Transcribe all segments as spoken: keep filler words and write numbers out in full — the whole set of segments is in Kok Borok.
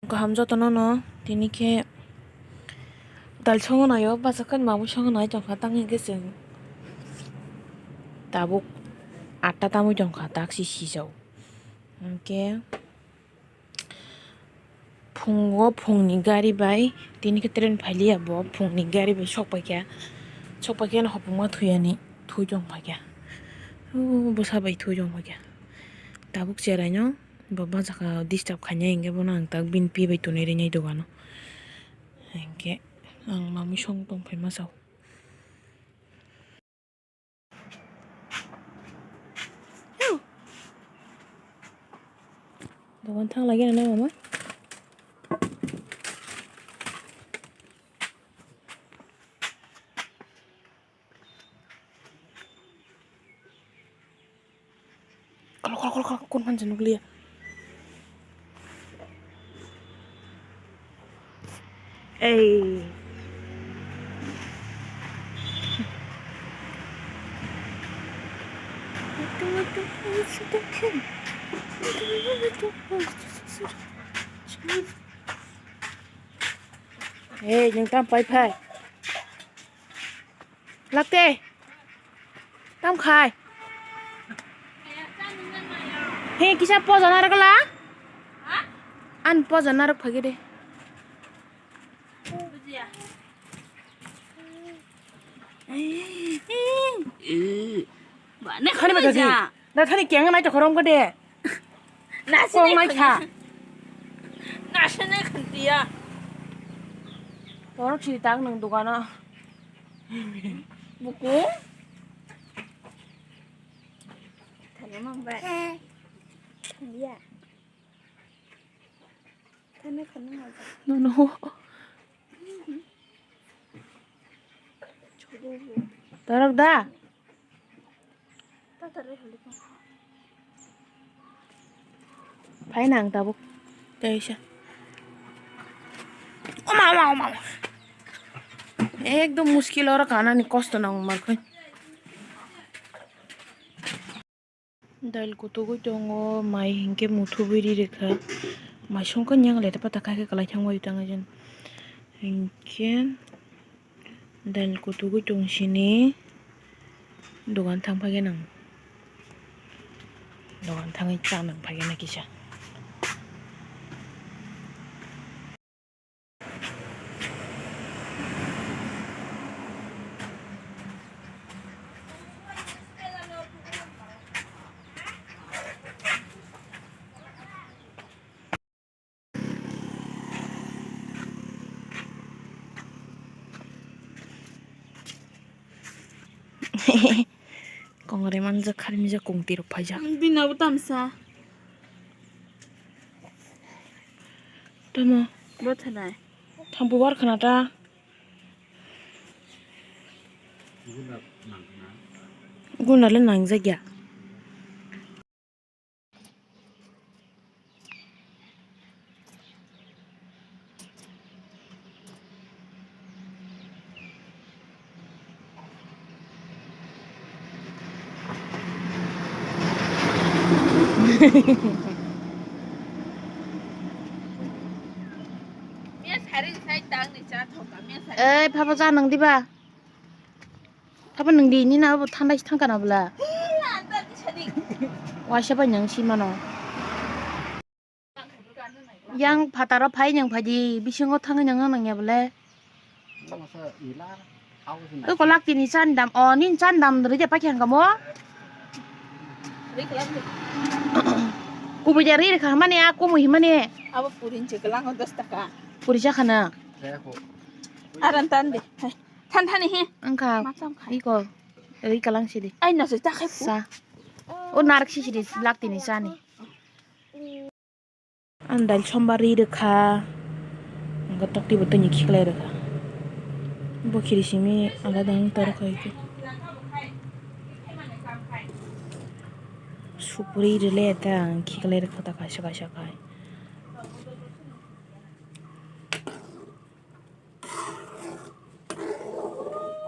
Kaham jotono no tini khe dal songo naio, bachakani mamwi songo nai tongkha, tang hinkhe chwng tabuk atta tamwi tongkha, taksi sijao. Hinkhe phungo phungni gari bai tini khe train phailiya, bo phungni gari bai sok paikha, sok paikhe no hopongma thwiyani thwi tong paikha, o bwsa bai thwi tong paikha. Tabuk cheraino bo bachakha disturb khainai hinkhe bono ang tak bini pi bai tonwi rinai dogano. Hinkhe ang mamwi song tongphai masa o. Dogan thang lagi nana mama. Kolo, kolo, kolo, kolo, kun manjak nukliya. Ei. Ei, nwng tam pai phai. Lakte. Tam khai. He kisa poja narwk la? An poja narwk phage de. Khani ba dadi. Da thani keng nai to khorom ko de. Nasi kok nai kha. Nasi nai khantiya. Borok siri tak nang dogano. Buku. Thani mang bai. Ya. Thani khani mang bai. No, no. Dorok da. Phai nang tabuk. Kaisa. Oma, oma, oma, oma. Ekdom muskil oro kanani kosto nang markhoi. Dail kutugwi tongo, mai hinkhe muthubwi ri rwkha. Mai songkha nyang le ta pata khai khe kwlai thangwi tang jin. Hinkhe dail kutugwi tong sini dogan thang phai khe nang. Dogan thangwi cha nang phai khe na kisa. Kongrai manjak, kharmijak, kongtwi rok phaijak. Bini abo tamsa. Tamo? Bo thanai. Thampu bar khna ta. Guna le nangjak ya. Ei, phabo cha nang diba? Thapa nwng di, nini abo thandai se thangkha na bwla? Waisa bai nang si mano. Yang phataro phai nang phai di, bisingo thangwi nang nang ya bwle? Oi, kolak tini chan dam, o, nini chan dam rwja paikha hwnkha mo? Kubui de ri rwkha hwnmani, a kumui hwnmani. Abo puri hinwi kwlango dos taka. Puri cha khana. Aran tan de. Than thani he. Wngkha. Ma cham khai. Iko. Ri kalang sidi. Ai no se ta khai pu. Sa. O narak sisiri lak tini chani. Ang dail sombar ri rwkha. Ang tokti bo tini khiklai rwkha. Bo khiri simi alada ang tor khai. Supuri rile ta ang khiklai rwkha ta kaisa kaisa khai.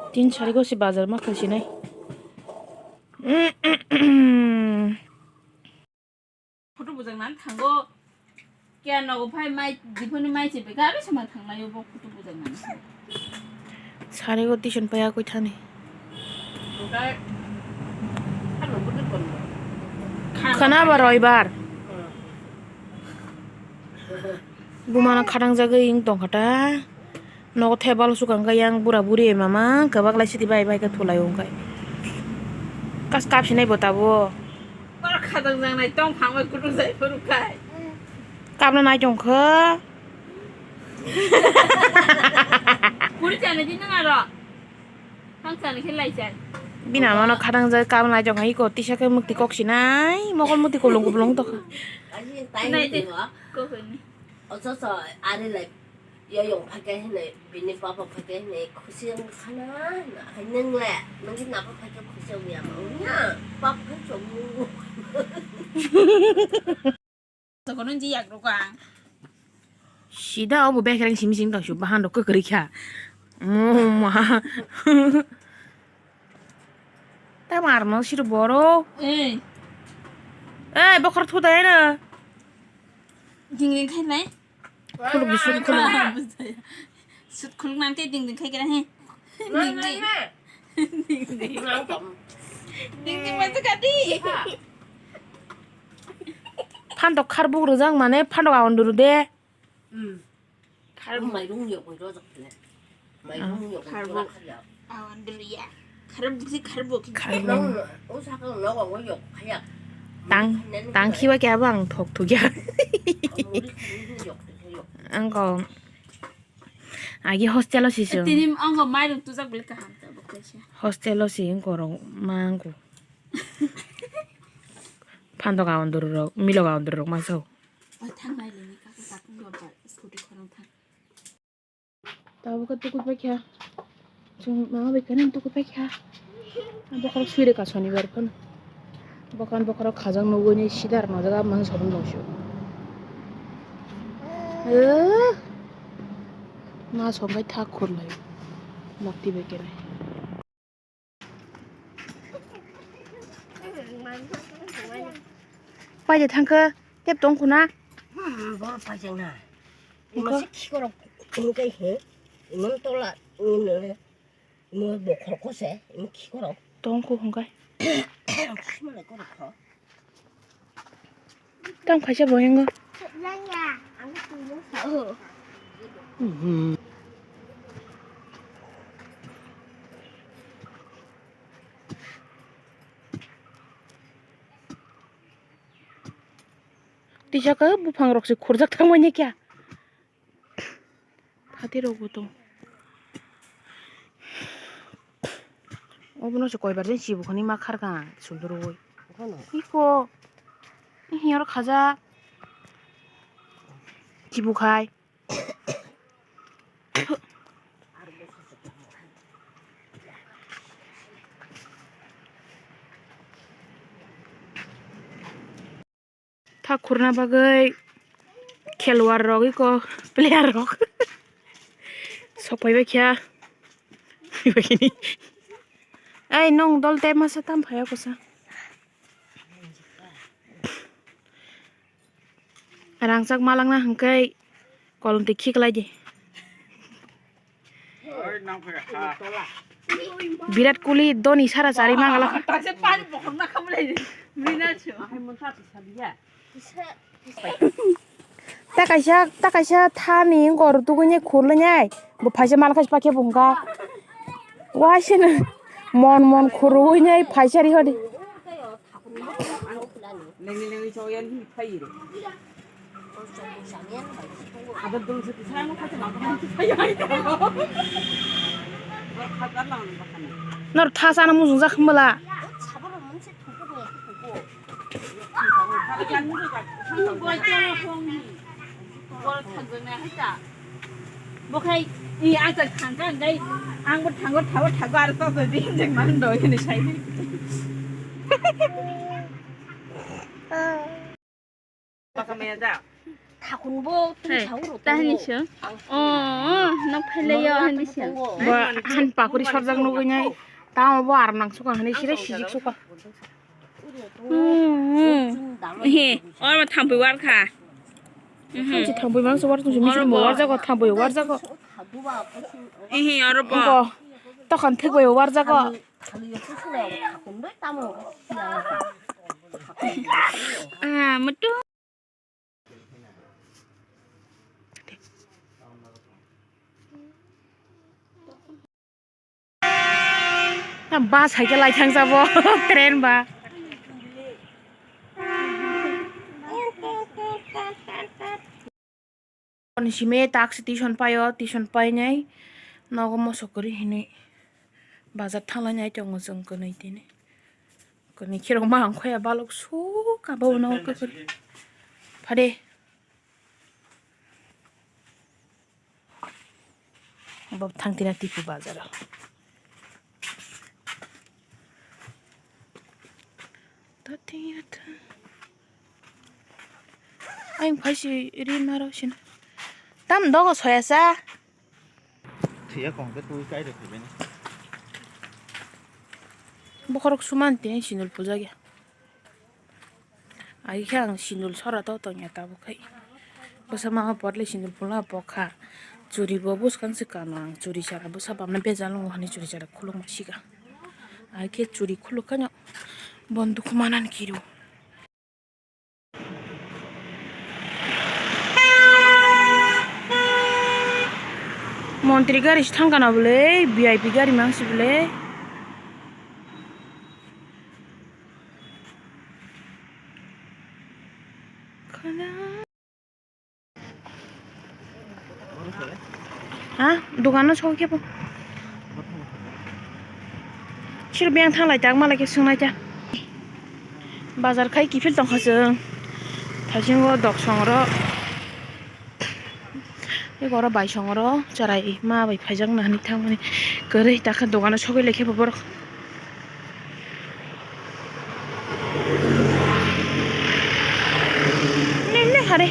Tin sari go si bazar ma khasinai. Photo bujak nan thango. Kya no O phai mai, diphoni mai se bega aro sama thanglai o bok kutu bujak nang. Sari go tison paya koi thani. Khana ba roibar. Bumana khadang jagwi wng tongkha ta. Nogo tebal sukang khe yang bura buri mama kwbak lai sidi bai bai khe thulai wng kai. Kas kap sinai bo tabo. Bar khadang jang nai tong phang bai kutung jai phuru kai. Kapno nai tong kho. Kuri chana di nang aro. Thang chana khe lai chai. Bina mano khadang jai kapno nai tong kha iko tisa khe mukti kok sinai mokol mukti kolong kublong tokha. Nai de. Kokoni. Oso so ari lai. Yo yong phai khe hinwi bini papa phai khe hinwi khusi wng khana, hai nwng le, nwng khe nabo phai khe khusi wng ya ma wng ya, pap khe chomung. Sokono ji yak rok ang. Sida obo bekereng simi simi tong su bahan rok kwkrwi kha. Mo ma. Ta mar mo siru boro. Ei. Ei, bokhor thu dai na. Ding ding khai nai. Khuluk di, sut khuluk. Sut khuluk nang te ding ding khai kira he. Ding ding. Ding ding. Ding ding masa kadi. Phantok kharbuk rwjak mane phantok awan duru de. Hmm. Khar mairung yok rojak le. Mairung yok kharbuk. Awan duru ya. Kharbuk si kharbuk. Kharbuk. Nang o sakang nogo yok khaya. Tang, tang khiba khe abo ang thok thuk ya. Ang ko agi hostel o si chwng. Tini ang ko mairung tujak bele kaham ta bo kaisa. Hostel o si ang ko rong mang ko. Phantok awan duru rok, milok awan duru rok ma sao. Oi, thangnai lini kaka kakung lompa scooty khorang thang. Tabuk khe tuku paikha. Chwng mama bai khe nang tuku paikha. Bokhorok sui rwkha sonibar phano. Bokhorok bokhorok khajak nugwi ni sidar nojak aboni sorom dongsu. Eh. Ma songkai thak khurlai. Mukti bai khe nai. Paide thangkhe tep tong khuna. Hmm, boro paijak na. Iko. Imo se khikorok hingkai he. Imo tola ni nole. Imo bokhorok se, imo khikorok. Tong khu hingkai. Khimalai korok kho. Tang khaisa bo hingo. Tisa khe buphang rok se khurjak thangmani kya. Phatirokbo tong. Obono se koibar jani chibukhani ma kharkha ang sundurwi. Iko. Hiyor khaja. Chibukhai. Thak khurna bagwi khelwar rok iko player rok sok phaibai kha. Ai nwng dol tei masa tam phaiya kosa. Rangchak malangna hwnkhe kolom twi khiklai di. Virat Kohli, Dhoni sara chari ma gala. Ta kaisa, ta kaisa thani gor tugui nai khurlai nai. Bo phaisa mal khaisa pakhe bo hwnka. Waisino mon mon khurui nai phaisa ri hodi. Lengni lengni choyan hi phai ro. Ada dul se tisang kha te ma kha phai ai. Nor thasa na mujung jak mala. Bo khai i ang ta thang kha, ang bo thango, thago, thago, aro to to di jeng man do hini sai. Takhun bo twi sauro ta hini sung. Oh, oh, nok phailai yo hini sung. Bo han pakuri sarjak nugui nai. Tamo bo aram nang suka hini sire sijik suka. Hmm, hmm. He, oro thampui war kha. Mhm. Thanchi thambui mangsa warjak, misil mo warjago, thambui warjago. Ihi, oro bo. Ongko, tokhan thik bai warjago. Ah, mutu. Bus hai khe lai thang jabo, train ba. Ani simi taksi tuition paio, tuition painai nogo mosok kwrwi hinwi bazar thanglainai tongo chwng kwnwi tini. Kwnwi khirok ma ang khoya balok suk abo nogo kwrwi. Phade. Bo thangtina Tipu bazaro. Ang phaisi ri maro sina. Tam dogo soya sa. Thiya kong ke tui kai rok thibeni. Bokhorok suman tini sinul puja gya. Ai khe ang sinul sora to tongya tabuk khai. Bwsa mama potle sinul pula pokha. Churi bo bwskang se kano ang churi sara bwsa bamna bejal nungo hani churi sara khuluk ma siga. Ai khe churi khuluk kano bon dukhu manan kiru. Montri gari se thang kana bwle, V I P gari mang se bwle. Ha, dogano sokhe bo. Sir biyang thanglai tak malai khe swngnai ta. Bazar khai kiphil tongkha chwng. Thaisingo dok songro. Eko oro bai songro cherai ma bai phaijak na hinwi thangmani kwrwi takha dogano sogwi laikhe bo borok. Nini hare.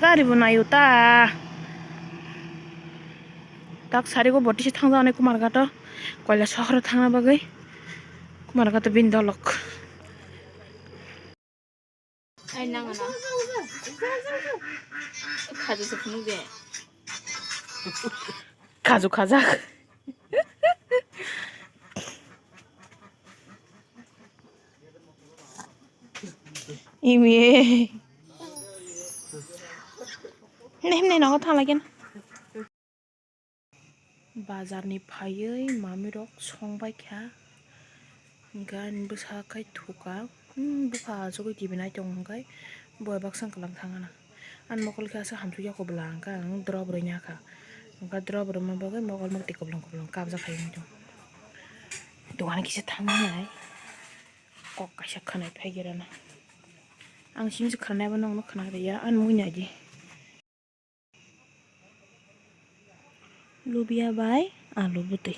Gari bo naio ta. Tak sari go boti se thangjaknai Kumarghato. Koila sohoro thangna bagwi. Kumarghato bini dolok. Ai, nang ano. Khaju se phunuk de. Khaju khajak. Imi. Himne, himne nogo thang lagi na. Bazar ni phaiwi mamirok song bai kha, hwnkhe ani bwsa khai thuka, hmm, bupha achugwi T V nai tongo hwnkhe boi baksa wng kwlwng thangana. Ani mokol khe aswk hamsukya kubla hwnkhe ang drop rwina kha, hwnkhe drop rwma bagwi mokol mukti kuplung kuplung kabjak khai wngwi tongo. Dogan kisa thangmani kok kaisa khwnai phai gerana, ang simi se khwnai bo nokno khwna rwya ani mui nai di. Lubia bai alu bwtwi.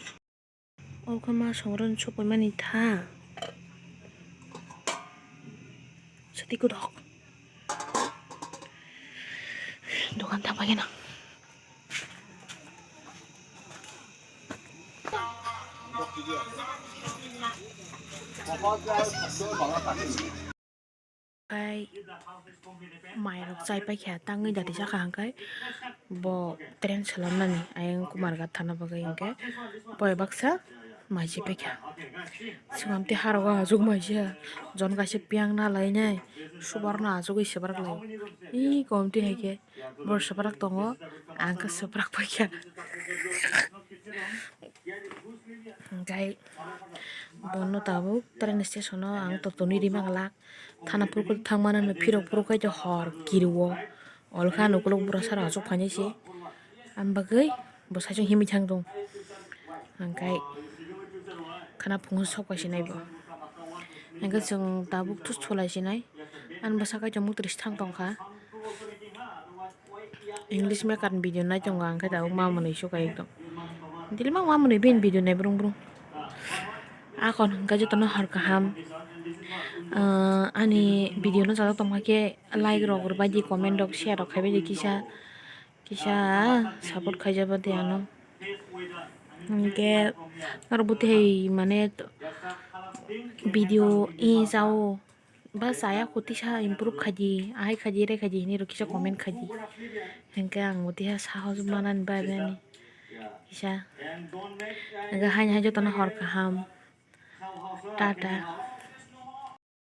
O khe ma songroni sopaimani tha. Sati kodok. Dogan thang paikhe na. Khai mairok chai paikha tangwi dati sakha hwnkhe bo train swlamnani ayang Kumarghat thana bagwi hwnkhe boi baksa mai chai paikha. Swkang tei harogo achuk maisa jon kaisa piyang na lainai subarno achugwi swbrak lai. Ee komti hai khe bo swbrak tongo ang khe swbrak paikha. Hwnkhe bono tabuk train station o ang totoni rima glak. Thana phuru khe thangmano no phirok phuru khe hor kirio. Olo khe ano ukuluk bwrasara achuk phainai se. Ang bagwi bwsai chwng himwi thang tongo. Hwnkhe khana phungo sok pai sinai bo. Hwnkhe chwng tabuk thus thulai sinai. Ani bwsa kaitor muktrwi se thang tongkha. English maker ni video nai tongo ang khe tabuk ma mwnwi sukai ekdom. Dili ma ma mwnwi bini video nai brung brung. Akon hwnkhe jotono hor kaham. Ah, ani video no chajak tongma khe like rok rwbai di, comment rok share rok khaibai di kisa. Kisa support khaijaba de ano. Hwnkhe norok bo tei mane video e jao. ba chaya kho tisa improve khaidi, ahai khaidi, ere khaidi hinwi rok kisa comment khaidi. Hinkhe ang bo tisa sahos manani bagwi ani kisa. Hinkhe haino hai jotono hor kaham. Tata.